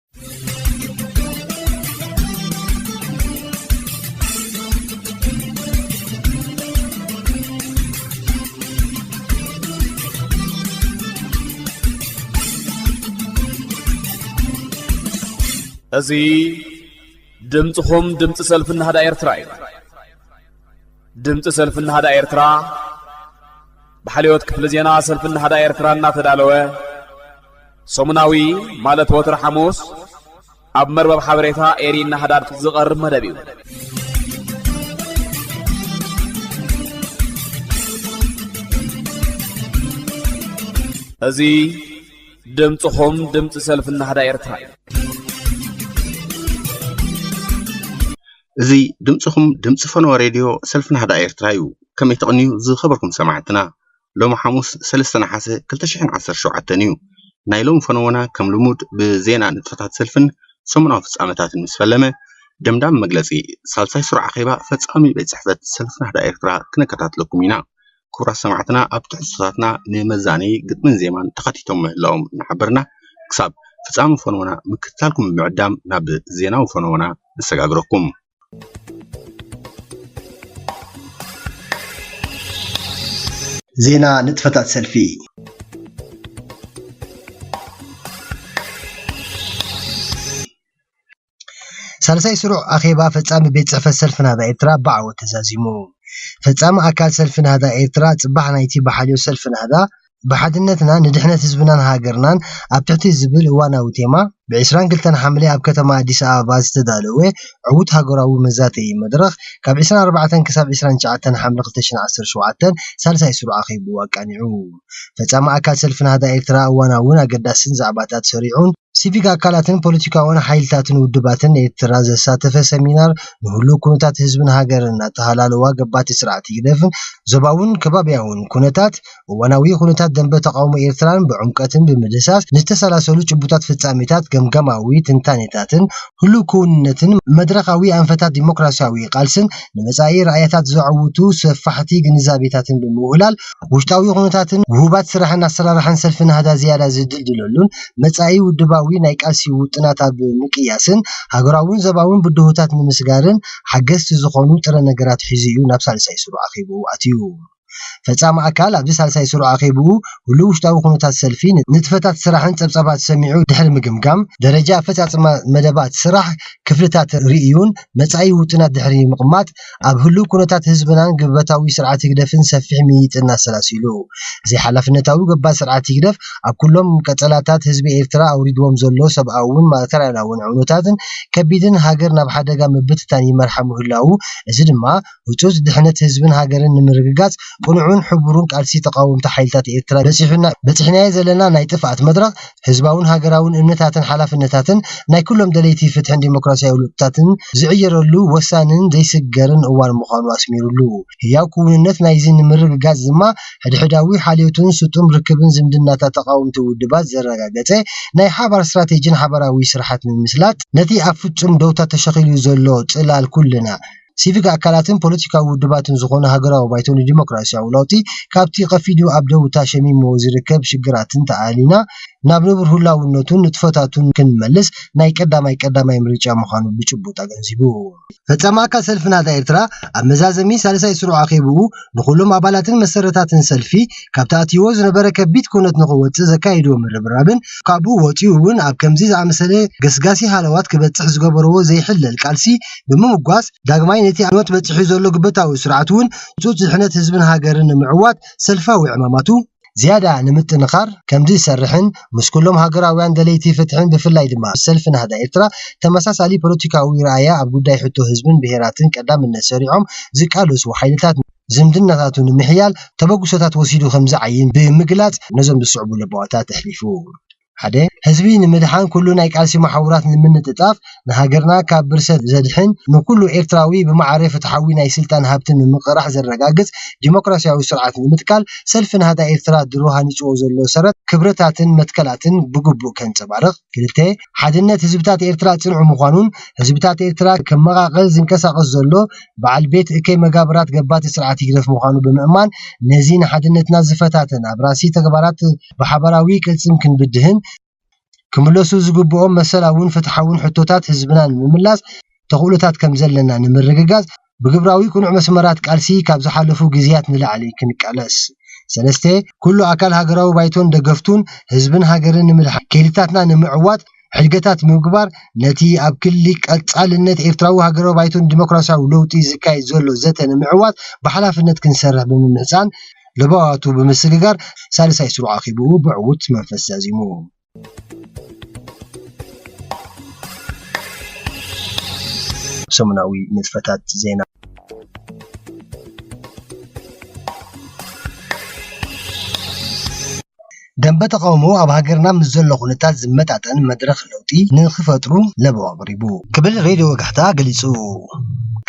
እዚ ድምጽኹም ድምጺ ሰልፊ ናህዳ ኤርትራ እዩ። ድምጺ ሰልፊ ናህዳ ኤርትራ ብሓልዮት ክፍሊ ዜና ሰልፊ ናህዳ ኤርትራ እናተዳለወ ሰሙናዊ ማለት ወትሪ ሓሙስ ኣብ መርበብ ሓበሬታ ኤሪ ናህዳ ዝቐርብ መደብ እዩ። እዚ ድምጽኹም ድምጺ ሰልፊ ናህዳ ኤርትራ እዩ። እዚ ድምጽኹም ድምጺ ፈነወ ሬድዮ ሰልፊ ናህዳ ኤርትራ እዩ። ከመይ ትቕንዩ ዝኸበርኩም ሰማዕትና? ሎሚ ሓሙስ ሰለስተ ነሓሰ ክልተ ሽሕን ዓሰርተ ሸውዓተን እዩ። ናይ ሎሚ ፈነወና ከም ልሙድ ብዜና ንጥፈታት ሰልፍን ሰሙናዊ ፍጻመታትን ምስ ፈለመ፣ ደምዳሚ መግለጺ ሳልሳይ ስሩዕ ኣኼባ ፈጻሚ ቤት ጽሕፈት ሰልፊ ናህዳ ኤርትራ ክነከታትለኩም ኢና። ክቡራት ሰማዕትና፣ ኣብ ትሕዝቶታትና ንመዛነዪ ግጥምን ዜማን ተኻቲቶም ምህላዎም እናሓበርና፣ ክሳብ ፍጻመ ፈነወና ምክትታልኩም ብምዕዳም ናብ ዜናዊ ፈነወና ነሰጋግረኩም። ዜና ንጥፈታት ሰልፊ። ሳልሳይ ስሩዕ ኣኼባ ፈጻሚ ቤት ጽሕፈት ሰልፊ ናህዳ ኤርትራ ብዓወት ተዛዚሙ። ፈጻሚ ኣካል ሰልፊ ናህዳ ኤርትራ፣ ጽባሕ ናይቲ ብሓልዮ ሰልፊ ናህዳ፣ ብሓድነትና ንድሕነት ህዝብናን ሃገርናን ኣብ ትሕቲ ዝብል እዋናዊ ቴማ፣ ብ ዕስራን ክልተን ሓምለ ኣብ ከተማ ኣዲስ ኣበባ ዝተዳለወ ዕዉት ሃገራዊ መዛተዪ መድረኽ፣ ካብ ዕስራን ኣርባዕተን ክሳብ ዕስራን ትሽዓተን ሓምለ ክልተ ሽሕን ዓሰርተ ሸውዓተን ሳልሳይ ስሩዕ ኣኼብኡ ኣቃኒዑ። ፈጻሚ ኣካል ሰልፊ ናህዳ ኤርትራ፣ እዋናውን ኣገዳስን ዛዕባታት ሰሪዑን፣ ሲቪክ ኣካላትን ፖለቲካውን ሓይልታትን ውድባትን ኤርትራ ዘሳተፈ ሰሚናር፣ ንህሉው ኩነታት ህዝብን ሃገርን ኣተሃላልዋ ገባቲ ስርዓት ህግደፍን ዞባውን ከባብያውን ኩነታት፣ እዋናዊ ኩነታት ደንበ ተቃውሞ ኤርትራን ብዕምቀትን ብምድህሳስ ንዝተሰላሰሉ ጭቡጣት ፍጻሜታት፣ ገምጋማዊ ትንታኔታትን ህሉው ክውንነትን መድረኻዊ ኣንፈታት ዲሞክራሲያዊ ቃልስን ንመጻኢ ራእያታት ዘዐውቱ ሰፋሕቲ ግንዛቤታትን ብምውህላል፣ ውሽጣዊ ኩነታትን ውሁባት ስራሕን ኣሰራርሓን ሰልፊ ናህዳ ዝያዳ ዝድልድለሉን መጻኢ ውድባዊ ናይ ቃልሲ ውጥናት ኣብ ምቅያስን ሃገራውን ዘባውን ብድሆታት ንምስጋርን ሓገዝቲ ዝኾኑ ጥረ ነገራት ሒዙ እዩ ናብ ሳልሳይ ስሩዕ ኣኼብኡ ኣትዩ። ፈጻሚ ኣካል ኣብዚ ሳልሳይ ስሩዕ ኣኼብኡ ህሉው ውሽጣዊ ኩነታት ሰልፊ፣ ንጥፈታት ስራሕን ጸብጻባት ሰሚዑ ድሕሪ ምግምጋም፣ ደረጃ ኣፈጻጽማ መደባት ስራሕ ክፍልታት ርእዩን መጻኢ ውጥናት ድሕሪ ምቕማጥ፣ ኣብ ህሉው ኩነታት ህዝብናን ግበታዊ ስርዓት ህግደፍን ሰፊሕ ምይይጥን ኣሰላሲሉ። ዘይሓላፍነታዊ ገባር ስርዓት ህግደፍ ኣብ ኩሎም ቀጸላታት ህዝቢ ኤርትራ ኣውሪድዎም ዘሎ ሰብኣውን ማተርያላውን ዕውኖታትን ከቢድን ሃገር ናብ ሓደጋ ምብትታን ይመርሓ ምህላዉ፣ እዚ ድማ ህጹጽ ድሕነት ህዝብን ሃገርን ንምርግጋጽ ቅኑዕን ሕቡሩን ቃልሲ ተቓወምቲ ሓይልታት ኤርትራ በጺሑና፣ በጺሕናዮ ዘለና ናይ ጥፍኣት መድረኽ ህዝባውን ሃገራውን እምነታትን ሓላፍነታትን ናይ ኩሎም ደለይቲ ፍትሕን ዲሞክራሲያዊ ለውጥታትን ዝዕየረሉ ወሳንን ዘይስገርን እዋን ምዃኑ ኣስሚሩሉ። ህያው ክውንነት ናይዚ ንምርግጋጽ ድማ፣ ሕድሕዳዊ ሓልዮትን ስጡም ርክብን ዝምድናታት ተቓወምቲ ውድባት ዘረጋገጸ ናይ ሓባር ስትራቴጂን ሓባራዊ ስራሓት ምምስላት፣ ነቲ ኣብ ፍጹም ደውታ ተሸኺሉ ዘሎ ጽላል ኩልና ሲቪክ ኣካላትን ፖለቲካዊ ውድባትን ዝኾነ ሃገራዊ ባይቶ ንዲሞክራሲያዊ ለውጢ፣ ካብቲ ቀፊዱ ኣብ ደውታ ሸሚሞ ዝርከብ ሽግራትን ተኣሊና፣ ናብ ንቡር ህላውነቱን ንጥፈታቱን ክንመልስ ናይ ቀዳማይ ቀዳማይ ምርጫ ምዃኑ ብጭቡጥ ኣገንዚቡ። ፈጻሚ ኣካል ሰልፊ ናህዳ ኤርትራ ኣብ መዛዘሚ ሳልሳይ ስሩዕ ኣኼብኡ ንኹሎም ኣባላትን መሰረታትን ሰልፊ ካብቲ ኣትይዎ ዝነበረ ከቢድ ኩነት ንኽወጽእ ዘካየድዎ ምርብራብን ካብኡ ወጺኡ እውን ኣብ ከምዚ ዝኣመሰለ ገስጋሲ ሃለዋት ክበጽሕ ዝገበርዎ ዘይሕለል ቃልሲ ብምምጓስ ዳግማይ ነቲ ዕንወት በጺሑ ዘሎ ግበታዊ ስርዓት እውን ህጹጽ ድሕነት ህዝብን ሃገርን ንምዕዋት ሰልፋዊ ዕማማቱ ዝያዳ ንምጥንኻር ከምዚ ዝሰርሕን፣ ምስ ኩሎም ሃገራውያን ደለይቲ ፍትሕን ብፍላይ ድማ ምስ ሰልፊ ናህዳ ኤርትራ ተመሳሳሊ ፖለቲካዊ ረኣያ ኣብ ጉዳይ ሕቶ ህዝብን ብሄራትን ቀዳምነት ሰሪዖም ዝቃለሱ ሓይልታት ዝምድናታቱ ንምሕያል ተበግሶታት ወሲዱ ከም ዝዓይን ብምግላጽ ነዞም ዝስዕቡ ለበዋታት ኣሕሊፉ። ሓደ፣ ህዝቢ ንምድሓን ኩሉ ናይ ቃልሲ መሓውራት ንምንጥጣፍ፣ ንሃገርና ካብ ብርሰት ዘድሕን፣ ንኩሉ ኤርትራዊ ብማዕረ ፍትሓዊ ናይ ስልጣን ሃብቲ ምምቕራሕ ዘረጋግጽ ዲሞክራሲያዊ ስርዓት ንምትካል፣ ሰልፊ ናህዳ ኤርትራ ድሮ ሃኒጽዎ ዘሎ ሰረት ክብረታትን መትከላትን ብግቡእ ከንጸባርቕ። ክልተ፣ ሓድነት ህዝብታት ኤርትራ ጽንዑ ምዃኑን፣ ህዝብታት ኤርትራ ከመቓቕል ዝንቀሳቐስ ዘሎ በዓል ቤት እከይ መጋብራት ገባቲ ስርዓት ህግደፍ ምዃኑ ብምእማን፣ ነዚ ንሓድነትና ዝፈታተን ኣብ ራሲ ተግባራት ብሓባራዊ ቅልጽም ክንብድህን፣ ክምለሱ ዝግብኦም መሰላውን ፍትሓውን ሕቶታት ህዝብና ንምምላስ ተኽእሎታት ከም ዘለና ንምርግጋጽ ብግብራዊ ቅኑዕ መስመራት ቃልሲ ካብ ዝሓለፉ ግዜያት ንላዕሊ ክንቃለስ። ሰለስተ፣ ኩሉ ኣካል ሃገራዊ ባይቶን ደገፍቱን ህዝብን ሃገርን ንምድሓን ከይልታትና ንምዕዋት ሕድገታት ምግባር ነቲ ኣብ ክሊ ቀጻልነት ኤርትራዊ ሃገራዊ ባይቶን ዲሞክራሲያዊ ለውጢ ዝካየድ ዘሎ ዘተ ንምዕዋት ብሓላፍነት ክንሰርሕ ብምምሕጻን ለባዋቱ ብምስግጋር ሳልሳይ ስሩዕ ኣኼብኡ ብዕዉት መንፈስ ዛዚሙ። ሰሙናዊ ንጥፈታት ዜና። ደንበ ተቃውሞ ኣብ ሃገርና ምስ ዘሎ ኩነታት ዝመጣጠን መድረኽ ለውጢ ንክፈጥሩ ለበዋ ኣቕሪቡ ክብል ሬድዮ ወጋሕታ ገሊጹ።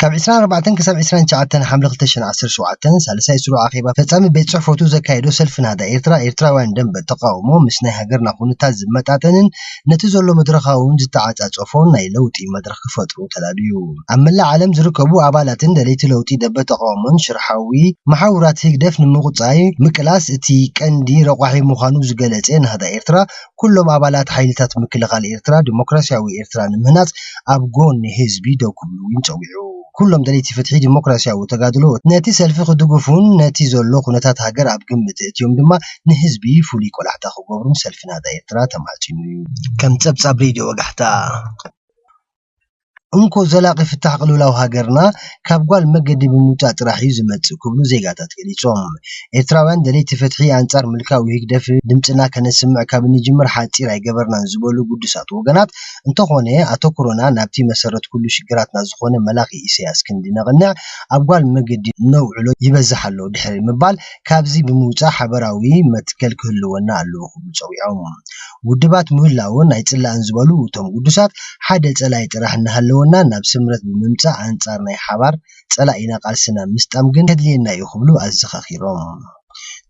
ካብ ዕስራን ኣርባዕተን ክሳብ ዕስራን ትሽዓተን ሓምለ ክልተ ሽሕን ዓሰርተ ሸውዓተን ሳልሳይ ስሩዕ ኣኼባ ፈጻሚ ቤት ጽሕፈቱ ዘካየዶ ሰልፊ ናህዳ ኤርትራ፣ ኤርትራውያን ደንበ ተቃውሞ ምስ ናይ ሃገርና ኩነታት ዝመጣጠንን ነቲ ዘሎ መድረኻውን ዝተዓጻጸፎን ናይ ለውጢ መድረኽ ክፈጥሩ ተላብዩ። ኣብ መላእ ዓለም ዝርከቡ ኣባላትን ደለይቲ ለውጢ ደንበ ተቃውሞን ሽርሓዊ መሓውራት ህግደፍ ንምቁጻይ ምቅላስ እቲ ቀንዲ ረቋሒ ምዃኑ ዝገለጸ ናህዳ ኤርትራ፣ ኩሎም ኣባላት ሓይልታት ምክልኻል ኤርትራ ዲሞክራሲያዊ ኤርትራ ንምህናጽ ኣብ ጎኒ ህዝቢ ደው ክብሉ እውን ጸዊዑ። ኩሎም ደለይቲ ፍትሒ ዲሞክራሲያዊ ተጋድሎ ነቲ ሰልፊ ክድግፉን ነቲ ዘሎ ኩነታት ሃገር ኣብ ግምት ኣእትዮም ድማ ንህዝቢ ፍሉይ ቆላሕታ ክገብሩን ሰልፊ ናህዳ ኤርትራ ተማሕጺኑ እዩ። ከም ጸብጻብ ሬድዮ ወጋሕታ። እንኮ ዘላቒ ፍታሕ ቅልውላው ሃገርና ካብ ጓል መገዲ ብምውጻእ ጥራሕ እዩ ዝመጽእ ክብሉ ዜጋታት ገሊጾም። ኤርትራውያን ደለይቲ ፍትሒ ኣንጻር ምልካዊ ህግደፍ ድምጽና ከነስምዕ ካብ እንጅምር ሓጺር ኣይገበርናን ዝበሉ ግዱሳት ወገናት፣ እንተኾነ ኣተኩሮና ናብቲ መሰረት ኩሉ ሽግራትና ዝኾነ መላኺ ኢሳያስ ክንዲ ነቕንዕ ኣብ ጓል መገዲ ነውዕሎ ይበዝሕ ኣሎ ድሕሪ ምባል ካብዚ ብምውጻእ ሓበራዊ መትከል ክህልወና ኣለዎ ክብሉ ጸዊዖም። ውድባት ምህላውን ኣይጽላእን ዝበሉ እቶም ግዱሳት፣ ሓደ ጸላኢ ጥራሕ እናሃለወና ናብ ስምረት ብምምጻእ ኣንጻር ናይ ሓባር ጸላኢና ቃልስና ምስጣም ግን ከድልየና እዩ ክብሉ ኣዘኻኺሮም።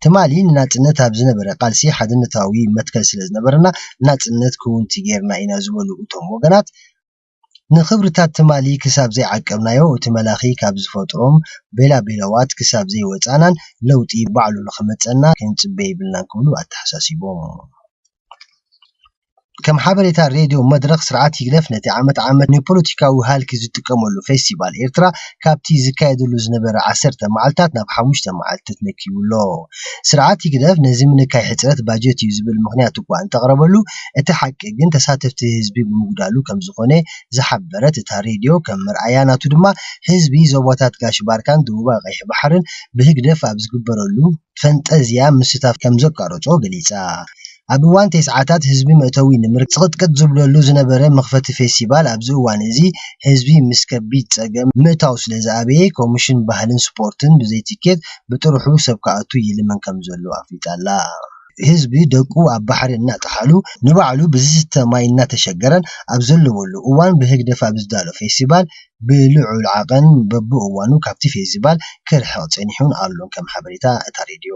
ትማሊ ንናጽነት ኣብ ዝነበረ ቃልሲ ሓድነታዊ መትከል ስለ ዝነበረና ናጽነት ክውንቲ ጌርና ኢና ዝበሉ እቶም ወገናት፣ ንኽብርታት ትማሊ ክሳብ ዘይዓቀብናዮ፣ እቲ መላኺ ካብ ዝፈጥሮም ቤላቤላዋት ክሳብ ዘይወጻእናን ለውጢ ባዕሉ ንኽመጸና ክንጽበ የብልናን ክብሉ ኣተሓሳሲቦም። ከም ሓበሬታ ሬድዮ መድረኽ፣ ስርዓት ህግደፍ ነቲ ዓመት ዓመት ንፖለቲካዊ ሃልኪ ዝጥቀመሉ ፌስቲቫል ኤርትራ ካብቲ ዝካየደሉ ዝነበረ ዓሰርተ መዓልታት ናብ ሓሙሽተ መዓልታት ነክዩ ኣሎ። ስርዓት ህግደፍ ነዚ ምንካይ ሕጽረት ባጀት እዩ ዝብል ምኽንያት እኳ እንተቕረበሉ፣ እቲ ሓቂ ግን ተሳተፍቲ ህዝቢ ብምጉዳሉ ከም ዝኾነ ዝሓበረት እታ ሬድዮ፣ ከም መርኣያ ናቱ ድማ ህዝቢ ዞባታት ጋሽ ባርካን ደቡባዊ ቀይሕ ባሕርን ብህግደፍ ኣብ ዝግበረሉ ፈንጠዝያ ምስታፍ ከም ዘቋረጾ ገሊጻ። ኣብ እዋን ተስዓታት ህዝቢ መእተዊ ንምርካብ ጽቕጥቅጥ ዝብለሉ ዝነበረ መኽፈቲ ፌስቲቫል ኣብዚ እዋን እዚ ህዝቢ ምስ ከቢድ ጸገም ምእታው ስለ ዝኣበየ ኮሚሽን ባህልን ስፖርትን ብዘይ ቲኬት ብጥርሑ ሰብ ክኣቱ ይልምን ከም ዘሎ ኣፍሊጣ ኣላ። ህዝቢ ደቁ ኣብ ባሕሪ እናጠሓሉ ንባዕሉ ብዝስተ ማይ እናተሸገረን ኣብ ዘለወሉ እዋን ብህግደፍ ኣብ ዝዳሎ ፌስቲቫል ብልዑል ዓቐን በብእዋኑ ካብቲ ፌስቲቫል ክርሕቕ ጸኒሑን ኣሎን ከም ሓበሬታ እታ ሬድዮ።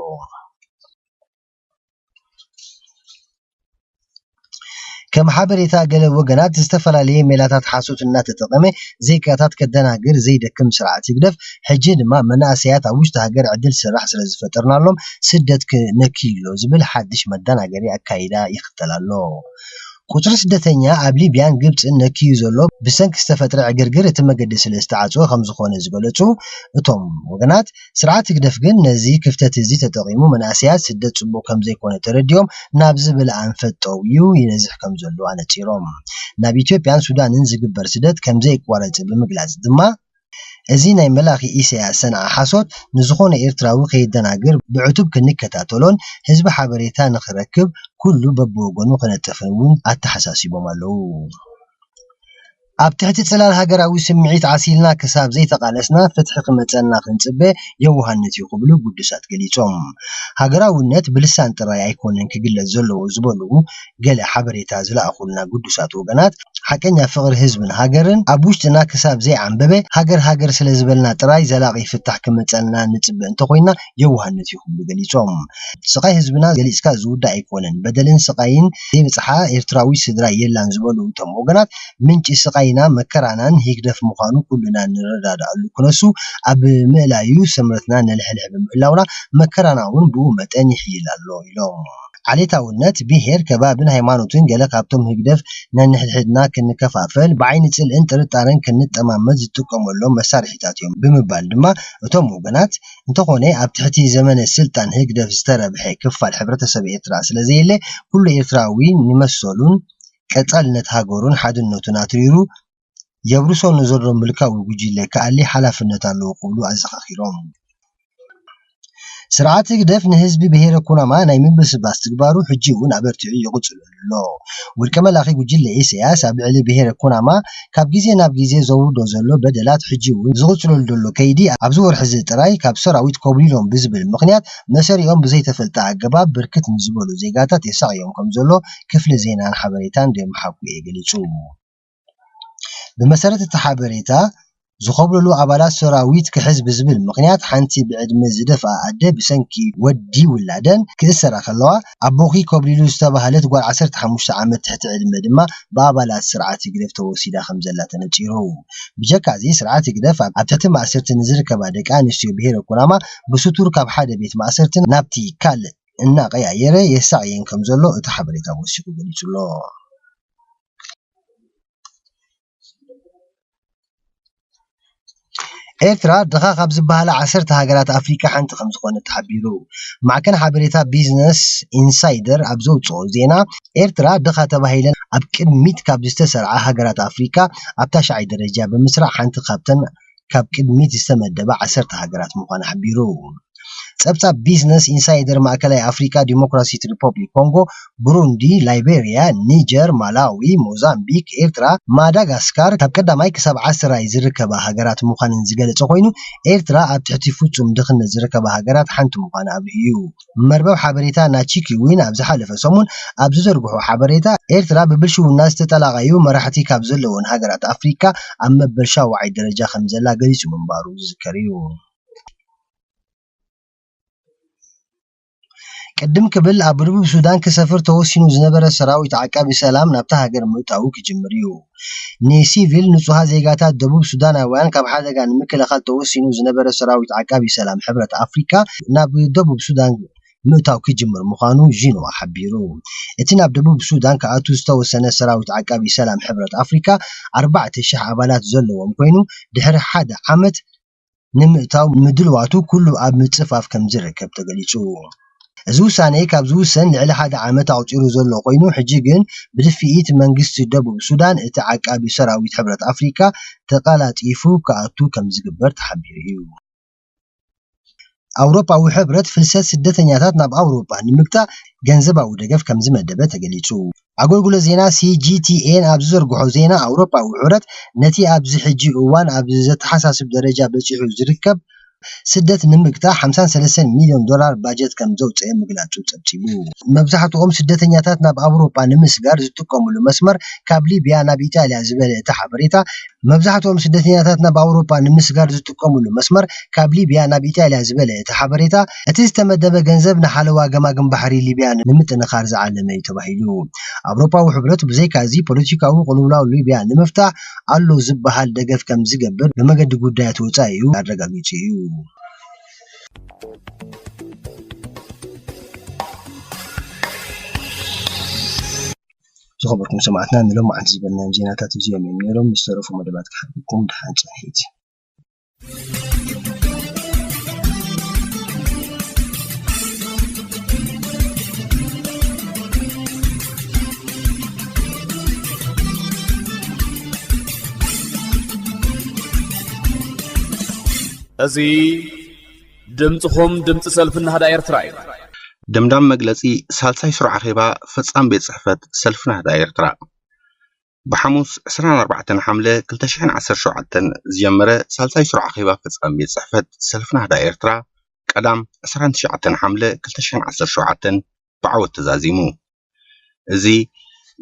ከም ሓበሬታ ገለ ወገናት ዝተፈላለየ ሜላታት ሓሶት እናተጠቐመ ዜጋታት ከደናግር ዘይደክም ስርዓት ህግደፍ ሕጂ ድማ መናእሰያት ኣብ ውሽጢ ሃገር ዕድል ስራሕ ስለ ዝፈጠርናሎም ስደት ክነክይሎ ዝብል ሓድሽ መደናገሪ ኣካይዳ ይኽተል ኣሎ። ቁጽሪ ስደተኛ ኣብ ሊብያን ግብጽን ነክዩ ዘሎ ብሰንኪ ዝተፈጥረ ዕግርግር እቲ መገዲ ስለ ዝተዓጽወ ከም ዝኾነ ዝገለጹ እቶም ወገናት፣ ስርዓት ህግደፍ ግን ነዚ ክፍተት እዚ ተጠቒሙ መናእሰያት ስደት ጽቡቕ ከም ዘይኮነ ተረዲኦም ናብ ዝብል ኣንፈት ጠውዩ ይነዝሕ ከም ዘሎ ኣነጺሮም። ናብ ኢትዮጵያን ሱዳንን ዝግበር ስደት ከም ዘይቋረጽ ብምግላጽ ድማ፣ እዚ ናይ መላኺ ኢሳያስ ሰንዓ ሓሶት ንዝኾነ ኤርትራዊ ከየደናግር ብዕቱብ ክንከታተሎን ህዝቢ ሓበሬታ ንኽረክብ ኩሉ በብወገኑ ክነጥፍን እውን ኣተሓሳሲቦም ኣለዉ። ኣብ ትሕቲ ጽላል ሃገራዊ ስምዒት ዓሲልና ክሳብ ዘይተቓለስና ፍትሒ ክመጸልና ክንጽበ የዋህነት እዩ ክብሉ ግዱሳት ገሊጾም። ሃገራውነት ብልሳን ጥራይ ኣይኮነን ክግለጽ ዘለዎ ዝበሉ ገለ ሓበሬታ ዝለኣኹልና ግዱሳት ወገናት፣ ሓቀኛ ፍቕሪ ህዝብን ሃገርን ኣብ ውሽጥና ክሳብ ዘይዓንበበ፣ ሃገር ሃገር ስለ ዝበልና ጥራይ ዘላቒ ፍታሕ ክመጸልና ንጽበ እንተኾይና የዋህነት እዩ ክብሉ ገሊጾም። ስቓይ ህዝብና ገሊጽካ ዝውዳእ ኣይኮነን። በደልን ስቓይን ዘይበጽሓ ኤርትራዊ ስድራ የላን ዝበሉ እቶም ወገናት፣ ምንጪ ስቓይና መከራናን ህግደፍ ምዃኑ ኩልና ንረዳድኣሉ ክነሱ ኣብ ምእላዩ ሰምረትና ነልሕልሕ ብምህላውና መከራና እውን ብኡ መጠን ይሕይል ኣሎ ኢሎም። ዓሌታውነት፣ ብሄር፣ ከባብን ሃይማኖትን ገለ ካብቶም ህግደፍ ነንሕድሕድና ክንከፋፈል፣ ብዓይኒ ጽልእን ጥርጣረን ክንጠማመት ዝጥቀመሎም መሳርሒታት እዮም ብምባል ድማ እቶም ወገናት፣ እንተኾነ ኣብ ትሕቲ ዘመነ ስልጣን ህግደፍ ዝተረብሐ ክፋል ሕብረተሰብ ኤርትራ ስለ ዘየለ፣ ኩሉ ኤርትራዊ ንመሰሉን ቀጻልነት ሃገሩን ሓድነቱን ኣትሪሩ የብርሶ ንዘሎ ምልካዊ ጉጅለ ክኣሊ ሓላፍነት ኣለዎ ክብሉ ኣዘኻኺሮም። ስርዓት ህግደፍ ንህዝቢ ብሄረ ኩናማ ናይ ምብስባስ ትግባሩ ሕጂ እውን ኣበርቲዑ ይቕጽሉ ኣሎ። ውልቀ መላኺ ጉጅለ ኢሳያስ ኣብ ልዕሊ ብሄረ ኩናማ ካብ ግዜ ናብ ግዜ ዘውርዶ ዘሎ በደላት ሕጂ እውን ዝቕጽለሉ ዘሎ ከይዲ ኣብዚ ወርሒ እዚ ጥራይ ካብ ሰራዊት ኮብሊሎም ብዝብል ምኽንያት መሰሪኦም ብዘይተፈልጠ ኣገባብ ብርክት ንዝበሉ ዜጋታት የሳቕዮም ከም ዘሎ ክፍሊ ዜናን ሓበሬታን ዴሞሓኩኤ ገሊጹ። ብመሰረት እቲ ሓበሬታ፣ ዝኾብለሉ ኣባላት ሰራዊት ክሕዝ ብዝብል ምኽንያት ሓንቲ ብዕድመ ዝደፍኣ ኣደ ብሰንኪ ወዲ ውላደን ክእሰራ ከለዋ፣ ኣቦኺ ኮብሊሉ ዝተባህለት ጓል ዓሰርተ ሓሙሽተ ዓመት ትሕቲ ዕድመ ድማ ብኣባላት ስርዓት ህግደፍ ተወሲዳ ከም ዘላ ተነጺሩ። ብጀካ እዚ፣ ስርዓት ህግደፍ ኣብ ኣብ ትሕቲ ማእሰርቲ ንዝርከባ ደቂ ኣንስትዮ ብሄረ ኩናማ ብስቱር ካብ ሓደ ቤት ማእሰርቲ ናብቲ ካልእ እናቐያየረ የሳቕየን ከም ዘሎ እቲ ሓበሬታ ወሲኹ ገሊጹ ኣሎ። ኤርትራ ድኻ ካብ ዝበሃላ ዓሰርተ ሃገራት ኣፍሪካ ሓንቲ ከም ዝኾነት ተሓቢሩ። ማዕከን ሓበሬታ ቢዝነስ ኢንሳይደር ኣብ ዘውፅኦ ዜና፣ ኤርትራ ድኻ ተባሂለን ኣብ ቅድሚት ካብ ዝተሰርዓ ሃገራት ኣፍሪካ ኣብ ታሽዓይ ደረጃ ብምስራዕ ሓንቲ ካብተን ካብ ቅድሚት ዝተመደባ ዓሰርተ ሃገራት ምዃና ሓቢሩ። ጸብጻብ ቢዝነስ ኢንሳይደር ማእከላይ ኣፍሪካ፣ ዲሞክራሲት ሪፐብሊክ ኮንጎ፣ ብሩንዲ፣ ላይቤርያ፣ ኒጀር፣ ማላዊ፣ ሞዛምቢክ፣ ኤርትራ፣ ማዳጋስካር ካብ ቀዳማይ ክሳብ ዓስራይ ዝርከባ ሃገራት ምዃነን ዝገለጸ ኮይኑ፣ ኤርትራ ኣብ ትሕቲ ፍጹም ድኽነት ዝርከባ ሃገራት ሓንቲ ምዃና ኣብሪሁ እዩ። መርበብ ሓበሬታ ናቺኪ ዊን ኣብ ዝሓለፈ ሰሙን ኣብ ዝዘርግሖ ሓበሬታ፣ ኤርትራ ብብልሽውና ዝተጠላቐዩ መራሕቲ ካብ ዘለወን ሃገራት ኣፍሪካ ኣብ መበል ሻውዓይ ደረጃ ከም ዘላ ገሊጹ ምንባሩ ዝዝከር እዩ። ቅድም ክብል ኣብ ደቡብ ሱዳን ክሰፍር ተወሲኑ ዝነበረ ሰራዊት ዓቃቢ ሰላም ናብታ ሃገር ምእታዉ ክጅምር እዩ። ንሲቪል ንጹሃ ዜጋታት ደቡብ ሱዳናውያን ካብ ሓደጋ ንምክልኻል ተወሲኑ ዝነበረ ሰራዊት ዓቃቢ ሰላም ሕብረት ኣፍሪካ ናብ ደቡብ ሱዳን ምእታው ክጅምር ምዃኑ ዢንዋ ሓቢሩ። እቲ ናብ ደቡብ ሱዳን ክኣቱ ዝተወሰነ ሰራዊት ዓቃቢ ሰላም ሕብረት ኣፍሪካ ኣርባዕተ ሽሕ ኣባላት ዘለዎም ኮይኑ ድሕሪ ሓደ ዓመት ንምእታው ምድልዋቱ ኩሉ ኣብ ምጽፋፍ ከም ዝርከብ ተገሊጹ። እዚ ውሳኔ ካብ ዝውሰን ልዕሊ ሓደ ዓመት ኣቑጺሩ ዘሎ ኮይኑ፣ ሕጂ ግን ብድፍኢት መንግስቲ ደቡብ ሱዳን እቲ ዓቃቢ ሰራዊት ሕብረት ኣፍሪካ ተቐላጢፉ ክኣቱ ከም ዝግበር ተሓቢሩ እዩ። ኣውሮፓዊ ሕብረት ፍልሰት ስደተኛታት ናብ ኣውሮፓ ንምግታእ ገንዘባዊ ደገፍ ከም ዝመደበ ተገሊጹ። ኣገልግሎት ዜና ሲጂቲኤን ኣብ ዝዘርግሖ ዜና፣ ኣውሮፓዊ ሕብረት ነቲ ኣብዚ ሕጂ እዋን ኣብ ዘተሓሳስብ ደረጃ በጺሑ ዝርከብ ስደት ንምግታእ ሓምሳን ሰለስተን ሚልዮን ዶላር ባጀት ከም ዘውጸኤ ምግላጹ ጸብጺቡ። መብዛሕትኦም ስደተኛታት ናብ ኣውሮፓ ንምስጋር ዝጥቀሙሉ መስመር ካብ ሊብያ ናብ ኢጣልያ ዝበለ እቲ ሓበሬታ፣ መብዛሕትኦም ስደተኛታት ናብ ኣውሮፓ ንምስጋር ዝጥቀሙሉ መስመር ካብ ሊብያ ናብ ኢጣልያ ዝበለ እቲ ሓበሬታ፣ እቲ ዝተመደበ ገንዘብ ንሓለዋ ገማግም ባሕሪ ሊብያ ንምጥንኻር ዝዓለመ እዩ ተባሂሉ። ኣውሮፓዊ ሕብረት ብዘይካ እዚ ፖለቲካዊ ቅልውላው ሊብያ ንምፍታሕ ኣሎ ዝበሃል ደገፍ ከም ዝገብር ብመገዲ ጉዳያት ወጻኢኡ ኣረጋጊጹ እዩ። ዝኸበርኩም ሰማዕትና፣ ንሎማዓንቲ ዝበልናዮም ዜናታት እዚኦም እዮም ነይሮም። ምስ ተረፉ መደባት ክሓልፈኩም ድሓን ጽንሒት። እዚ ድምፅኹም ድምፂ ሰልፊ ናህዳ ኤርትራ እዩ። ደምዳም መግለጺ ሳልሳይ ስሩዕ ኣኼባ ፈጻሚ ቤት ጽሕፈት ሰልፊ ናህዳ ኤርትራ። ብሓሙስ ዕስራን ኣርባዕተን ሓምለ ክልተ ሽሕን ዓሰርተ ሸውዓተን ዝጀመረ ሳልሳይ ስሩዕ ኣኼባ ፈጻሚ ቤት ጽሕፈት ሰልፊ ናህዳ ኤርትራ ቀዳም ዕስራን ትሽዓተን ሓምለ ክልተ ሽሕን ዓሰርተ ሸውዓተን ብዓወት ተዛዚሙ። እዚ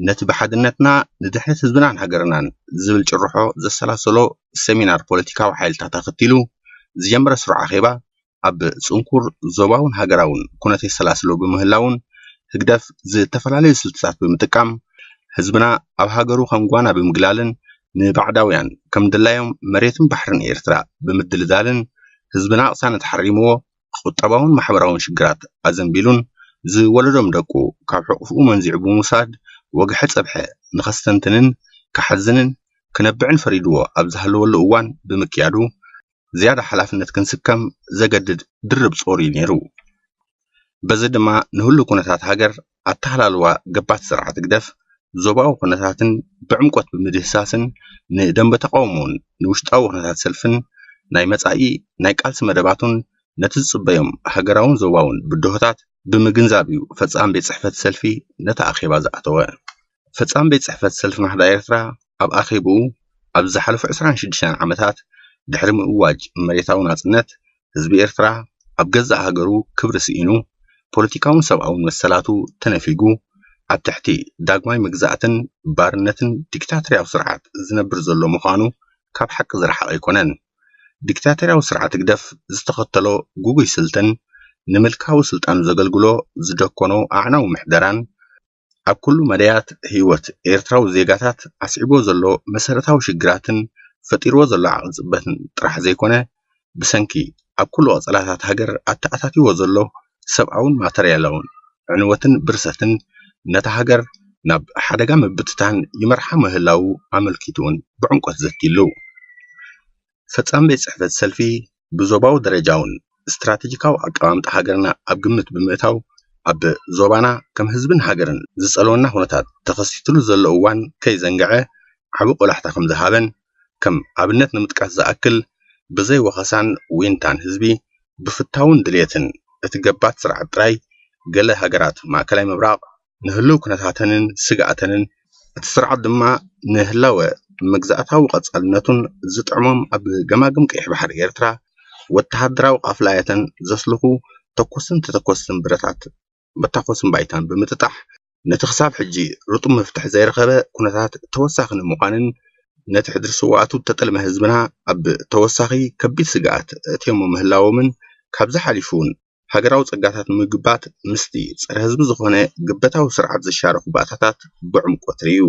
ነቲ ብሓድነትና ንድሕነት ህዝብናን ሃገርናን ዝብል ጭርሖ ዘሰላሰሎ ሰሚናር ፖለቲካዊ ሓይልታት ኣኸቲሉ ዝጀመረ ስሩዕ ኣኼባ፣ ኣብ ጽንኩር ዞባውን ሃገራውን ኩነት የሰላስሎ ብምህላውን፣ ህግደፍ ዝተፈላለዩ ስልትታት ብምጥቃም ህዝብና ኣብ ሃገሩ ከም ጓና ብምግላልን ንባዕዳውያን ከም ድላዮም መሬትን ባሕርን ኤርትራ ብምድልዳልን ህዝብና ቅሳነት ሓሪምዎ ቁጠባውን ማሕበራውን ሽግራት ኣዘንቢሉን ዝወለዶም ደቁ ካብ ሕቑፍኡ መንዚዑ ብምውሳድ ወግሐ ጸብሐ ንኸስተንትንን ክሓዝንን ክነብዕን ፈሪድዎ ኣብ ዝሃለወሉ እዋን ብምክያዱ ዝያዳ ሓላፍነት ክንስከም ዘገድድ ድርብ ጾር እዩ ነይሩ። በዚ ድማ ንህሉ ኩነታት ሃገር ኣተሃላልዋ ገባት ስርዓት ህግደፍ ዞባዊ ኩነታትን ብዕምቆት ብምድህሳስን ንደንበ ተቃውሞን ንውሽጣዊ ኩነታት ሰልፍን ናይ መጻኢ ናይ ቃልሲ መደባቱን ነቲ ዝጽበዮም ሃገራውን ዞባውን ብድሆታት ብምግንዛብ እዩ ፈጻሚ ቤት ጽሕፈት ሰልፊ ነቲ ኣኼባ ዝኣተወ። ፈጻሚ ቤት ጽሕፈት ሰልፊ ማሕዳ ኤርትራ ኣብ ኣኼብኡ ኣብ ዝሓለፉ ዕስራን ሽዱሽተን ዓመታት ድሕሪ ምእዋጅ መሬታዊ ናጽነት ህዝቢ ኤርትራ ኣብ ገዛእ ሃገሩ ክብሪ ስኢኑ ፖለቲካውን ሰብኣውን መሰላቱ ተነፊጉ ኣብ ትሕቲ ዳግማይ መግዛእትን ባርነትን ዲክታቶርያዊ ስርዓት ዝነብር ዘሎ ምዃኑ ካብ ሓቂ ዝረሓቐ ኣይኮነን። ዲክታቶርያዊ ስርዓት ህግደፍ ዝተኸተሎ ጉጉይ ስልትን ንምልካዊ ስልጣኑ ዘገልግሎ ዝደኮኖ ኣዕናዊ ምሕደራን ኣብ ኩሉ መዳያት ህይወት ኤርትራዊ ዜጋታት ኣስዒብዎ ዘሎ መሰረታዊ ሽግራትን ፈጢርዎ ዘሎ ዓቕጽበትን ጥራሕ ዘይኮነ ብሰንኪ ኣብ ኩሉ ቀጸላታት ሃገር ኣተኣታትይዎ ዘሎ ሰብኣውን ማተርያላውን ዕንወትን ብርሰትን ነታ ሃገር ናብ ሓደጋ ምብትታን ይመርሓ ምህላዉ ኣመልኪቱ እውን ብዕምቆት ዘትይሉ። ፈጻሚ ቤት ጽሕፈት ሰልፊ ብዞባዊ ደረጃ እውን ስትራቴጂካዊ ኣቀማምጣ ሃገርና ኣብ ግምት ብምእታው ኣብ ዞባና ከም ህዝብን ሃገርን ዝጸልወና ኩነታት ተኸሲትሉ ዘሎ እዋን ከይዘንግዐ ዓቢ ቆላሕታ ከም ዝሃበን ከም ኣብነት ንምጥቃስ ዝኣክል ብዘይ ወኸሳን ዊንታን ህዝቢ ብፍታውን ድልየትን እቲ ገባት ስርዓት ጥራይ ገለ ሃገራት ማእከላይ ምብራቕ ንህልው ኩነታተንን ስግኣተንን እቲ ስርዓት ድማ ንህላወ መግዛእታዊ ቀጻልነቱን ዝጥዕሞም ኣብ ገማግም ቀይሕ ባሕሪ ኤርትራ ወተሃደራዊ ቃፍላያተን ዘስልኹ ተኮስን ተተኮስትን ብረታት መታኮስን ባይታን ብምጥጣሕ ነቲ ክሳብ ሕጂ ርጡብ መፍትሒ ዘይረኸበ ኩነታት ተወሳኺ ንምዃንን ነቲ ሕድሪ ስውኣቱ እተጠልመ ህዝብና ኣብ ተወሳኺ ከቢድ ስግኣት እትዮሞ ምህላዎምን ካብዚ ሓሊፉ እውን ሃገራዊ ጸጋታት ንምግባት ምስቲ ጸረ ህዝቢ ዝኾነ ግበታዊ ስርዓት ዝሻረኹ ባእታታት ብዕምቆት ርእዩ።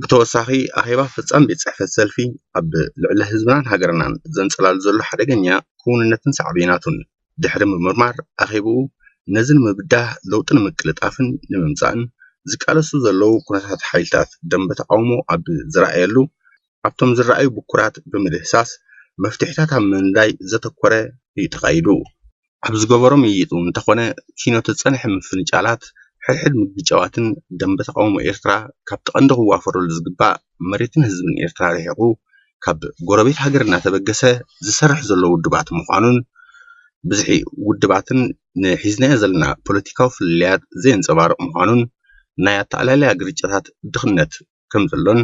ብተወሳኺ ኣኼባ ፈጻሚ ቤት ጽሕፈት ሰልፊ ኣብ ልዕሊ ህዝብናን ሃገርናን ዘንጸላሉ ዘሎ ሓደገኛ ክውንነትን ሳዕቤናቱን ድሕሪ ምምርማር ኣኼብኡ ነዚ ንምብዳህ ለውጢ ንምቅልጣፍን ንምምጻእን ዝቃለሱ ዘለዉ ኩነታት ሓይልታት ደንበ ተቃውሞ ኣብ ዝረኣየሉ ኣብቶም ዝረኣዩ ብኩራት ብምድህሳስ መፍትሒታት ኣብ ምንዳይ ዘተኮረ እዩ ተኻይዱ። ኣብ ዝገበሮ ምይይጥ እውን እንተኾነ ኪኖት ዝጸንሐ ምፍንጫላት ሕድሕድ ምግጫዋትን ደንበ ተቃውሞ ኤርትራ ካብቲ ቀንዲ ክዋፈረሉ ዝግባእ መሬትን ህዝብን ኤርትራ ርሒቑ ካብ ጎረቤት ሃገር እናተበገሰ ዝሰርሕ ዘሎ ውድባት ምዃኑን ብዝሒ ውድባትን ንሒዝናዮ ዘለና ፖለቲካዊ ፍልልያት ዘየንጸባርቕ ምዃኑን ናይ ኣተኣላልያ ግርጭታት ድኽነት ከም ዘሎን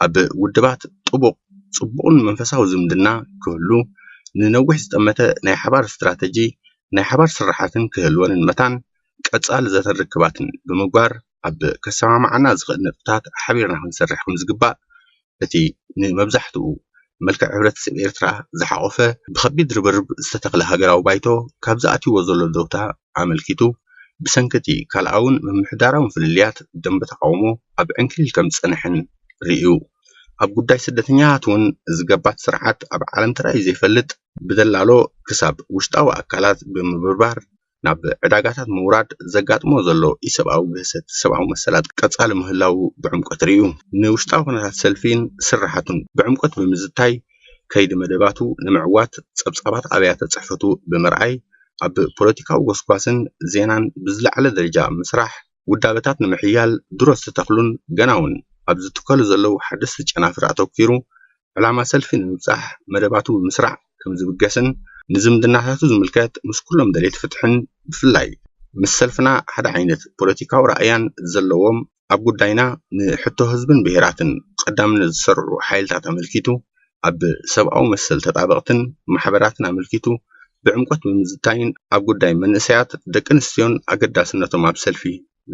ኣብ ውድባት ጥቡቕ ጽቡቕን መንፈሳዊ ዝምድና ክህሉ ንነዊሕ ዝጠመተ ናይ ሓባር ስትራተጂ ናይ ሓባር ስራሓትን ክህልወንን መታን ቀጻሊ ዘተን ርክባትን ብምግባር ኣብ ከሰማምዓና ዝኽእል ነጥብታት ሓቢርና ክንሰርሕ ከም ዝግባእ እቲ ንመብዛሕትኡ መልክዕ ሕብረተሰብ ኤርትራ ዝሓቖፈ ብኸቢድ ርብርብ ዝተተኽለ ሃገራዊ ባይቶ ካብ ዝኣትይዎ ዘሎ ደውታ ኣመልኪቱ ብሰንኪ እቲ ካልኣውን ምምሕዳራውን ፍልልያት ደንበ ተቃውሞ ኣብ ዕንክሊል ከም ዝጸንሐን ርእዩ። ኣብ ጉዳይ ስደተኛታት እውን እዚ ገባት ስርዓት ኣብ ዓለም ተራእዩ ዘይፈልጥ ብደላሎ ክሳብ ውሽጣዊ ኣካላት ብምብርባር ናብ ዕዳጋታት ምውራድ ዘጋጥሞ ዘሎ ኢሰብኣዊ ግህሰት ሰብኣዊ መሰላት ቀጻሊ ምህላዉ ብዕምቆት ርእዩ። ንውሽጣዊ ኩነታት ሰልፊን ስራሓቱን ብዕምቆት ብምዝታይ ከይዲ መደባቱ ንምዕዋት ጸብጻባት ኣብያተ ጽሕፈቱ ብምርኣይ ኣብ ፖለቲካዊ ጎስጓስን ዜናን ብዝለዓለ ደረጃ ምስራሕ ውዳበታት ንምሕያል ድሮ ዝተተኽሉን ገና እውን ኣብ ዝትከሉ ዘለዉ ሓደስቲ ጨናፍር ኣተኲሩ ዕላማ ሰልፊ ንምብጻሕ መደባቱ ብምስራዕ ከም ዝብገስን ንዝምድናታቱ ዝምልከት ምስ ኩሎም ደለይቲ ፍትሕን ብፍላይ ምስ ሰልፍና ሓደ ዓይነት ፖለቲካዊ ራእያን ዘለዎም ኣብ ጉዳይና ንሕቶ ህዝብን ብሄራትን ቀዳምነት ዝሰርዑ ሓይልታት ኣመልኪቱ ኣብ ሰብኣዊ መሰል ተጣበቕትን ማሕበራትን ኣመልኪቱ ብዕምቆት ብምዝታይን ኣብ ጉዳይ መንእሰያት ደቂ ኣንስትዮን ኣገዳስነቶም ኣብ ሰልፊ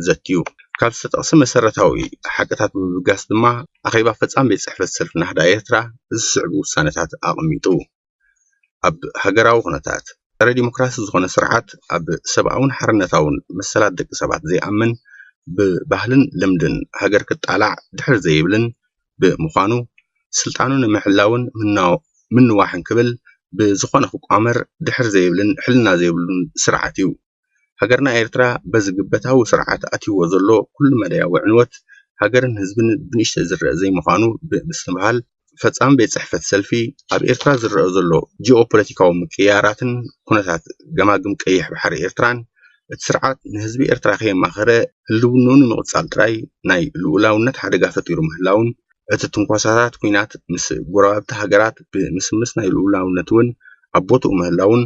ዘትዩ። ካብ ዝተጠቕሰ መሰረታዊ ሓቅታት ብምብጋስ ድማ፣ ኣኼባ ፈጻም ቤት ጽሕፈት ሰልፊ ናህዳ ኤርትራ ዝስዕቡ ውሳነታት ኣቐሚጡ። ኣብ ሃገራዊ ኩነታት፣ ጸረ ዲሞክራሲ ዝኾነ ስርዓት፣ ኣብ ሰብኣውን ሓርነታውን መሰላት ደቂ ሰባት ዘይኣምን፣ ብባህልን ልምድን ሃገር ክጣላዕ ድሕር ዘይብልን ብምዃኑ፣ ስልጣኑ ንምሕላውን ምናው-፣ ምንዋሕን ክብል ብዝኾነ ክቋመር ድሕር ዘይብልን ሕልና ዘይብሉን ስርዓት እዩ። ሃገርና ኤርትራ በዚ ግበታዊ ስርዓት ኣትይዎ ዘሎ ኩሉ መዳያዊ ዕንወት፣ ሃገርን ህዝብን ብንእሽተይ ዝረአ ዘይምዃኑ ብምስትምሃል፣ ፈጻሚ ቤት ጽሕፈት ሰልፊ፣ ኣብ ኤርትራ ዝረአ ዘሎ ጂኦፖለቲካዊ ምቅይያራትን ኩነታት ገማግም ቀይሕ ባሕሪ ኤርትራን፣ እቲ ስርዓት ንህዝቢ ኤርትራ ከየማኸረ ህልውንኡ ንምቕጻል ጥራይ ናይ ልኡላውነት ሓደጋ ፈጢሩ ምህላውን፣ እቲ ትንኮሳታት ኲናት ምስ ጎረባብቲ ሃገራት ብምስምስ ናይ ልኡላውነት እውን ኣብ ቦትኡ ምህላውን፣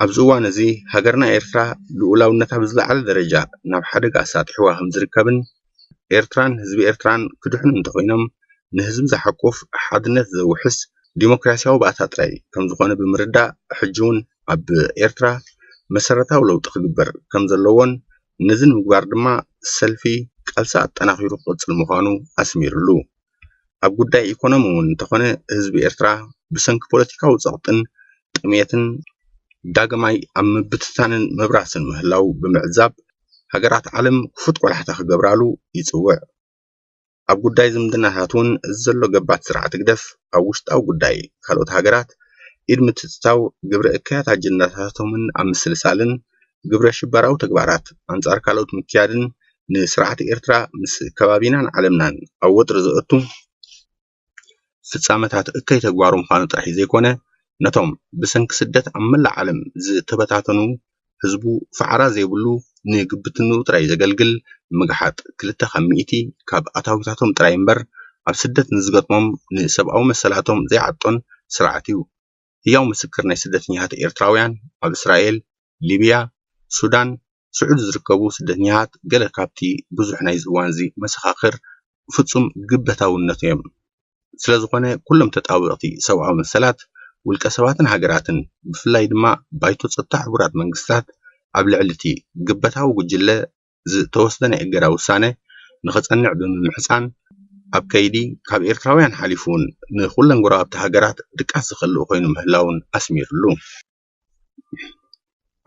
ኣብዚ እዋን እዚ ሃገርና ኤርትራ ልኡላውነታ ብዝለዓለ ደረጃ ናብ ሓደጋ ኣሳጢሕዋ ከም ዝርከብን፣ ኤርትራን ህዝቢ ኤርትራን ክድሕኑ እንተኾይኖም፣ ንህዝቢ ዝሓቁፍ፣ ሓድነት ዘውሕስ ዲሞክራሲያዊ ባእታ ጥራይ ከም ዝኾነ ብምርዳእ፣ ሕጂ እውን ኣብ ኤርትራ መሰረታዊ ለውጢ ክግበር ከም ዘለዎን፣ ነዚ ንምግባር ድማ ሰልፊ ቃልሲ ኣጠናኺሩ ክቕጽል ምዃኑ ኣስሚሩሉ። ኣብ ጉዳይ ኢኮኖሚ እውን እንተኾነ፣ ህዝቢ ኤርትራ ብሰንኪ ፖለቲካዊ ጸቕጥን ጥሜትን ዳግማይ ኣብ ምብትታንን ምብራስን ምህላው ብምዕዛብ፣ ሃገራት ዓለም ክፉት ቆላሕታ ክገብራሉ ይጽውዕ። ኣብ ጉዳይ ዝምድናታት እውን እዚ ዘሎ ገባት ስርዓት ህግደፍ ኣብ ውሽጣዊ ጉዳይ ካልኦት ሃገራት ኢድ ምትእትታው፣ ግብረ እከያት ኣጀንዳታቶምን ኣብ ምስልሳልን፣ ግብረ ሽበራዊ ተግባራት ኣንጻር ካልኦት ምክያድን፣ ንስርዓት ኤርትራ ምስ ከባቢናን ዓለምናን ኣብ ወጥሪ ዘእቱ ፍጻመታት እከይ ተግባሩ ምዃኑ ጥራሕ ዘይኮነ፣ ነቶም ብሰንኪ ስደት ኣብ መላእ ዓለም ዝተበታተኑ ህዝቡ ፋዕራ ዘይብሉ፣ ንግብትንኡ ጥራይ ዘገልግል ምግሓጥ ክልተ ካብ ሚእቲ ካብ ኣታዊታቶም ጥራይ እምበር፣ ኣብ ስደት ንዝገጥሞም ንሰብኣዊ መሰላቶም ዘይዓጦን ስርዓት እዩ። ህያው ምስክር ናይ ስደተኛታት ኤርትራውያን ኣብ እስራኤል፣ ሊብያ፣ ሱዳን፣ ስዑዲ ዝርከቡ ስደተኛታት ገለ ካብቲ ብዙሕ ናይዚ እዋን እዚ መሰኻኽር ፍጹም ግበታውነቱ እዮም። ስለ ዝኾነ፣ ኩሎም ተጣበቕቲ ሰብኣዊ መሰላት፣ ውልቀ ሰባትን ሃገራትን፣ ብፍላይ ድማ ባይቶ ጸጥታ ሕቡራት መንግስታት ኣብ ልዕሊ እቲ ግበታዊ ጉጅለ ዝተወስደ ናይ እገዳ ውሳነ ንኸጸንዕ ብምምሕጻን፣ ኣብ ከይዲ ካብ ኤርትራውያን ሓሊፉ እውን ንኹለን ጎረባብቲ ሃገራት ድቃስ ዝኸልእ ኮይኑ ምህላውን ኣስሚሩሉ።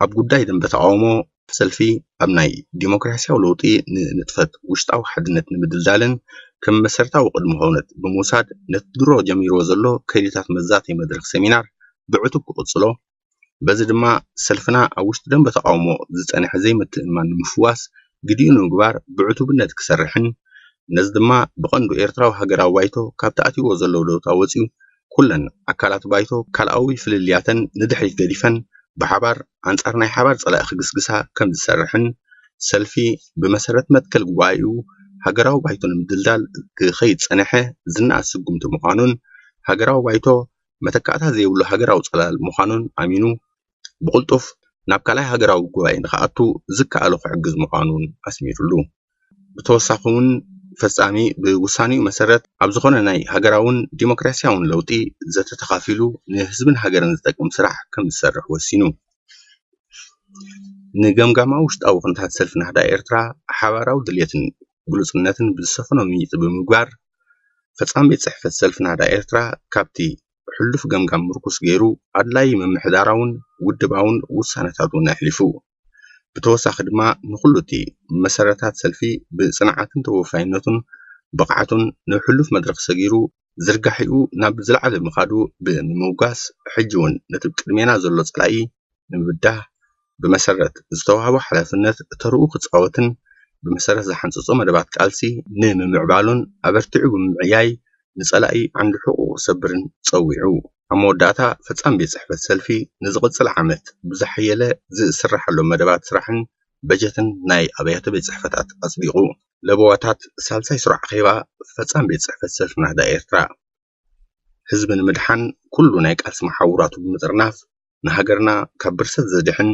ኣብ ጉዳይ ደንበ ተቓውሞ፣ ሰልፊ ኣብ ናይ ዲሞክራሲያዊ ለውጢ ንንጥፈት ውሽጣዊ ሓድነት ንምድልዳልን ከም መሰረታዊ ቅድመ ኩነት ብምውሳድ፣ ነቲ ድሮ ጀሚርዎ ዘሎ ከይድታት መዛተዪ መድረኽ ሰሚናር ብዕቱብ ክቕጽሎ፣ በዚ ድማ ሰልፍና ኣብ ውሽጢ ደንበ ተቓውሞ ዝጸንሐ ዘይምትእምማን ንምፍዋስ ግዲኡ ንምግባር ብዕቱብነት ክሰርሕን፣ ነዚ ድማ ብቐንዱ ኤርትራዊ ሃገራዊ ባይቶ ካብቲ ኣትይዎ ዘሎ ለውጣ ወጺኡ፣ ኩለን ኣካላት ባይቶ ካልኣዊ ፍልልያተን ንድሕሪት ገዲፈን ብሓባር ኣንጻር ናይ ሓባር ጸላኢ ክግስግሳ ከም ዝሰርሕን፣ ሰልፊ ብመሰረት መትከል ጉባኤኡ ሃገራዊ ባይቶ ንምድልዳል ክኸይድ ዝጸንሐ ዝነኣድ ስጉምቲ ምዃኑን፣ ሃገራዊ ባይቶ መተካእታ ዘይብሉ ሃገራዊ ጽላል ምዃኑን ኣሚኑ፣ ብቕልጡፍ ናብ ካልኣይ ሃገራዊ ጉባኤ ንኽኣቱ ዝከኣሎ ክሕግዝ ምዃኑን ኣስሚሩሉ። ብተወሳኺ እውን፣ ፈጻሚ ብውሳኔኡ መሰረት ኣብ ዝኾነ ናይ ሃገራውን ዲሞክራሲያውን ለውጢ ዘተ ተኻፊሉ ንህዝብን ሃገርን ዝጠቅም ስራሕ ከም ዝሰርሕ ወሲኑ። ንገምጋማዊ ውሽጣዊ ኩነታት ሰልፊ ናህዳ ኤርትራ ሓባራዊ ድልየትን ግሉጽነትን ብዝሰፈኖ ምይይጥ ብምግባር፣ ፈጻሚ ቤት ጽሕፈት ሰልፊ ናህዳ ኤርትራ ካብቲ ሕሉፍ ገምጋም ምርኩስ ገይሩ ኣድላዪ ምምሕዳራውን ውድባውን ውሳነታት እውን ኣሕሊፉ። ብተወሳኺ ድማ ንኹሉ እቲ መሰረታት ሰልፊ ብጽንዓትን ተወፋይነቱን ብቕዓቱን ንሕሉፍ መድረኽ ሰጊሩ ዝርጋሒኡ ናብ ዝለዓለ ምኻዱ ብምምጓስ፣ ሕጂ እውን ነቲ ቅድሜና ዘሎ ጸላኢ ንምብዳህ ብመሰረት ዝተዋህቦ ሓላፍነት ተርኡ ክጻወትን ብመሰረት ዝሓንጸጾ መደባት ቃልሲ ንምምዕባሉን ኣበርቲዑ ብምዕያይ ንጸላኢ ዓንዲ ሕቑ ክሰብርን ጸዊዑ። ኣብ መወዳእታ ፈጻሚ ቤት ጽሕፈት ሰልፊ ንዝቕጽል ዓመት ብዝሓየለ ዝስረሓሎም መደባት ስራሕን በጀትን ናይ ኣብያተ ቤት ጽሕፈታት ኣጽዲቑ። ለበዋታት ሳልሳይ ስሩዕ ኣኼባ ፈጻሚ ቤት ጽሕፈት ሰልፊ ናህዳ ኤርትራ። ህዝቢ ንምድሓን ኩሉ ናይ ቃልሲ መሓውራቱ ብምጥርናፍ ንሃገርና ካብ ብርሰት ዘድሕን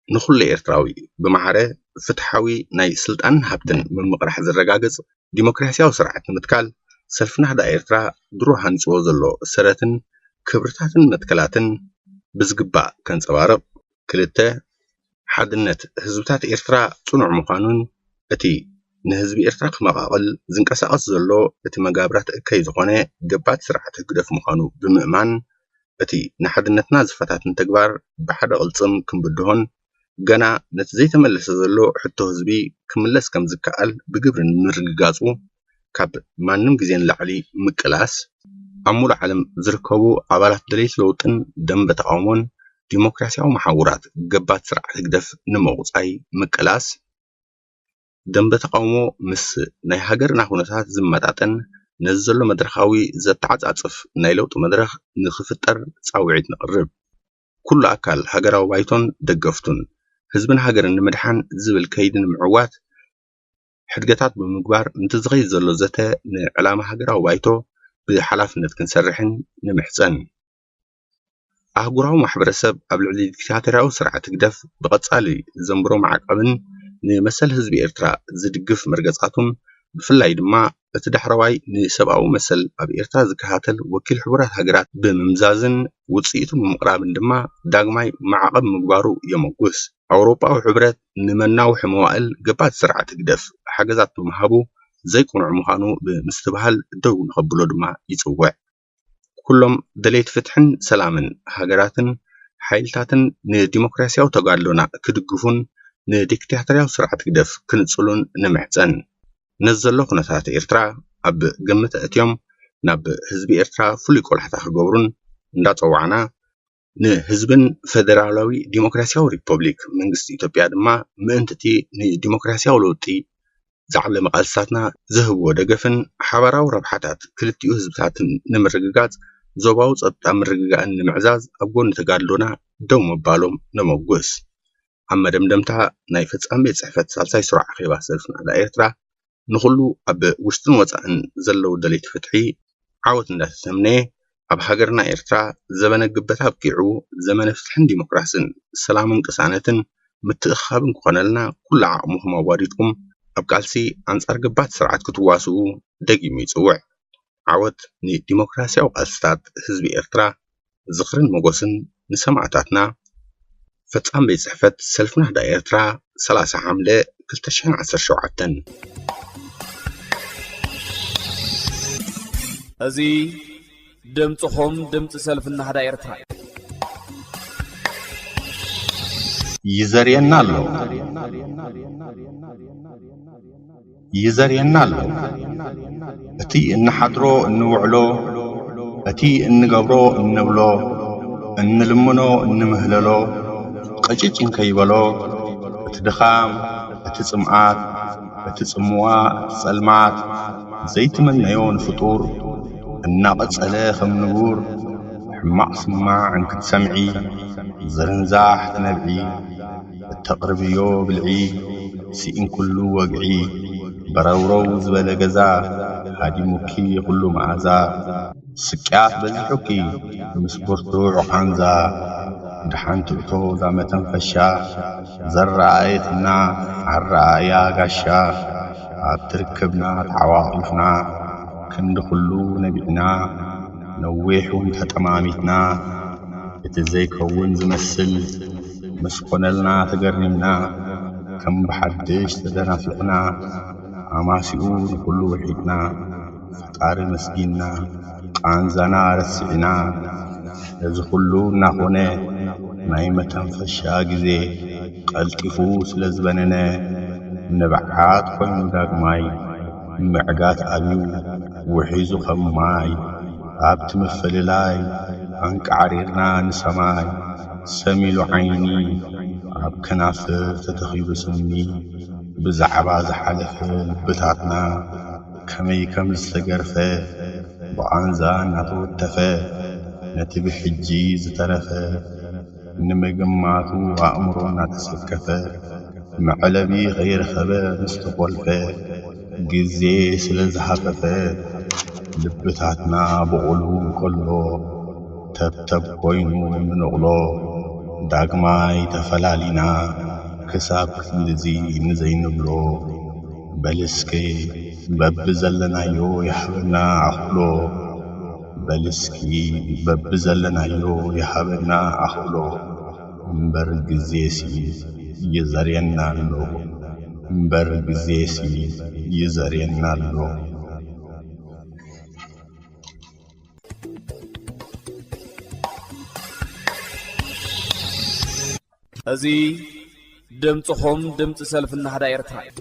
ንኹሉ ኤርትራዊ ብማዕረ ፍትሓዊ ናይ ስልጣንን ሃብትን ምምቕራሕ ዘረጋግጽ ዲሞክራሲያዊ ስርዓት ንምትካል ሰልፊ ናህዳ ኤርትራ ድሮ ሃኒጽዎ ዘሎ ሰረትን ክብርታትን መትከላትን ብዝግባእ ከንጸባርቕ። ክልተ፣ ሓድነት ህዝብታት ኤርትራ ጽኑዕ ምዃኑን እቲ ንህዝቢ ኤርትራ ክመቓቕል ዝንቀሳቐስ ዘሎ እቲ መጋብራት እከይ ዝኾነ ገባቲ ስርዓት ህግደፍ ምዃኑ ብምእማን፣ እቲ ንሓድነትና ዝፈታትን ተግባር ብሓደ ቅልጽም ክንብድሆን፣ ገና ነቲ ዘይተመለሰ ዘሎ ሕቶ ህዝቢ ክምለስ ከም ዝከኣል ብግብሪ ንምርግጋጹ፣ ካብ ማንም ግዜ ንላዕሊ ምቅላስ፣ ኣብ ሙሉእ ዓለም ዝርከቡ ኣባላት ደለይቲ ለውጥን ደንበ ተቓውሞን ዲሞክራሲያዊ መሓውራት ገባቲ ስርዓት ህግደፍ ንምቑጻይ ምቅላስ፣ ደንበ ተቓውሞ ምስ ናይ ሃገርና ኩነታት ዝመጣጠን፣ ነዚ ዘሎ መድረኻዊ ዘተዓጻጽፍ ናይ ለውጢ መድረኽ ንኽፍጠር ጻውዒት ነቕርብ። ኩሉ ኣካል ሃገራዊ ባይቶን ደገፍቱን፣ ህዝብን ሃገርን ንምድሓን ዝብል ከይዲ ንምዕዋት ሕድገታት ብምግባር፣ ነቲ ዝኸይድ ዘሎ ዘተ ንዕላማ ሃገራዊ ባይቶ ብሓላፍነት ክንሰርሕን ንምሕጸን። ኣህጉራዊ ማሕበረሰብ ኣብ ልዕሊ ዲክታቶርያዊ ስርዓት ህግደፍ ብቐጻሊ ዘንብሮ ማዕቀብን ንመሰል ህዝቢ ኤርትራ ዝድግፍ መርገጻቱን፣ ብፍላይ ድማ እቲ ዳሕረዋይ ንሰብኣዊ መሰል ኣብ ኤርትራ ዝከታተል ወኪል ሕቡራት ሃገራት ብምምዛዝን ውጽኢቱ ብምቕራብን ድማ ዳግማይ ማዕቐብ ምግባሩ የመጉስ። ኣውሮጳዊ ሕብረት ንመናውሒ መዋእል ገባቲ ስርዓት ህግደፍ ሓገዛት ብምሃቡ ዘይቅኑዕ ምዃኑ ብምስትብሃል ደው ንኸብሎ ድማ ይጽውዕ። ኩሎም ደለይቲ ፍትሕን ሰላምን ሃገራትን ሓይልታትን ንዲሞክራሲያዊ ተጋድሎና ክድግፉን ንዲክታቶርያዊ ስርዓት ህግደፍ ክንጽሉን ንምሕጸን። ነዚ ዘሎ ኩነታት ኤርትራ ኣብ ግምት ኣእትዮም ናብ ህዝቢ ኤርትራ ፍሉይ ቆላሕታ ክገብሩን እንዳጸዋዕና፣ ንህዝብን ፈደራላዊ ዲሞክራሲያዊ ሪፐብሊክ መንግስቲ ኢትዮጵያ ድማ ምእንቲ እቲ ንዲሞክራሲያዊ ለውጢ ዝዓለመ ቃልስታትና ዝህብዎ ደገፍን ሓባራዊ ረብሓታት ክልቲኡ ህዝብታትን ንምርግጋጽ፣ ዞባዊ ጸጥታ ምርግጋእን ንምዕዛዝ ኣብ ጎኒ ተጋድሎና ደው ምባሎም ነመጉስ። ኣብ መደምደምታ፣ ናይ ፈጻሚ ቤት ጽሕፈት ሳልሳይ ስሩዕ ኣኼባ ሰልፊ ናህዳ ኤርትራ ንኹሉ ኣብ ውሽጥን ወጻእን ዘለዉ ደለይቲ ፍትሒ ዓወት እንዳተተምነየ፣ ኣብ ሃገርና ኤርትራ ዘበነ ግበት ኣብቂዑ፣ ዘመነ ፍትሕን ዲሞክራስን ሰላምን ቅሳነትን ምትእኽኻብን ክኾነልና ኩሉ ዓቕምኹም ኣዋዲድኩም ኣብ ቃልሲ ኣንጻር ገባቲ ስርዓት ክትዋስኡ ደጊሙ ይጽውዕ። ዓወት ንዲሞክራሲያዊ ቃልስታት ህዝቢ ኤርትራ። ዝኽርን ሞጎስን ንሰማእታትና። ፈጻም ቤት ጽሕፈት ሰልፊ ናህዳ ኤርትራ፣ ሰላሳ ሓምለ ክልተ ሽሕን ዓሰርተ ሸውዓተን። እዚ ድምጽኹም ድምጺ ሰልፊ ናህዳ ኤርትራ እዩ። ይዘርየና ኣሎ። ይዘርየና ኣሎ። እቲ እንሓድሮ እንውዕሎ፣ እቲ እንገብሮ እንብሎ፣ እንልምኖ እንምህለሎ፣ ቅጭጭ እንከይበሎ፣ እቲ ድኻም፣ እቲ ጽምኣት፣ እቲ ጽምዋ፣ እቲ ጸልማት፣ ዘይትመነዮ ንፍጡር፣ እናቐጸለ ከም ንቡር፣ ሕማቕ ስማዕ እንክትሰምዒ፣ ዝርንዛሕ ትነብዒ፣ እተቕርብዮ ብልዒ፣ ስኢን ኩሉ ወግዒ፣ በረውረው ዝበለ ገዛ፣ ሃዲሙኪ ኩሉ መኣዛ። ስቅያት በዚሑኪ ምስ ብርቱዕ ቃንዛ፣ ደሓን ትእቶ እዛ መተንፈሻ፣ ዘረኣየትና ኣረኣእያ ጋሻ፣ ኣብ ትርክብና ተዓዋቒፍና፣ ክንዲ ኩሉ ነቢዕና፣ ነዊሕ እውን ተጠማሚትና፣ እቲ ዘይከውን ዝመስል ምስ ኮነልና ተገሪምና፣ ከም ብሓድሽ ተደናፊቕና፣ ኣማሲኡ ንኹሉ ውሒድና፣ ፈጣሪ መስጊንና፣ ቃንዛና ረሲዕና። እዚ ኩሉ እናኾነ፣ ናይ መተንፈሻ ግዜ ቀልጢፉ ስለ ዝበነነ፣ ንብዓት ኮይኑ ዳግማይ፣ ምዕጋት ኣብዩ ውሒዙ ከም ማይ፣ ኣብቲ ምፍልላይ ኣንቃዕሪርና ንሰማይ፣ ሰም ኢሉ ዓይኒ፣ ኣብ ከናፍር ተተኺሉ ስኒ፣ ብዛዕባ ዝሓለፈ ልብታትና ከመይ ከም ዝተገርፈ፣ ብቓንዛ እናተወተፈ፣ ነቲ ብሕጂ ዝተረፈ ንምግማቱ ኣእምሮ እናተሰከፈ፣ መዕለቢ ከይረኸበ ምስ ተኾልፈ፣ ግዜ ስለ ዝሃፈፈ፣ ልብታትና ብቑሉ እንከሎ፣ ተብተብ ኮይኑ እንንቕሎ፣ ዳግማይ ተፈላሊና፣ ክሳብ ክንድዚ ንዘይንብሎ፣ በል እስከ በብዘለናዮ ይሃበና ኣኽሎ። በል እስኪ በብዘለናዮ ይሃበና ኣኽሎ። እምበር ግዜሲ ይዘርየና ኣሎ። እምበር ግዜሲ ይዘርየና ኣሎ። እዚ ድምፅኹም ድምፂ ሰልፊ ናህዳ ኤርትራ እዩ።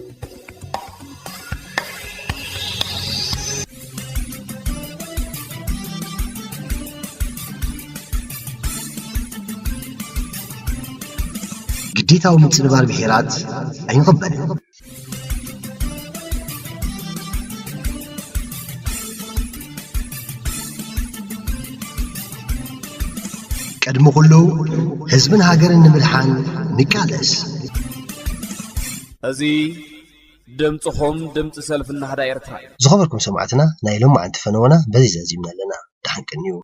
ግዴታዊ ምጽብባር ብሄራት ኣይንቕበልን። ቅድሚ ኩሉ ህዝብን ሃገርን ንምድሓን ንቃለስ። እዚ ድምፅኹም ድምፂ ሰልፊ ናህዳ ኤርትራ እዩ። ዝኸበርኩም ሰማዕትና፣ ናይ ሎማዓንቲ ፈነወና በዚ ዘዚምና ኣለና። ደሓን ቅንዩ።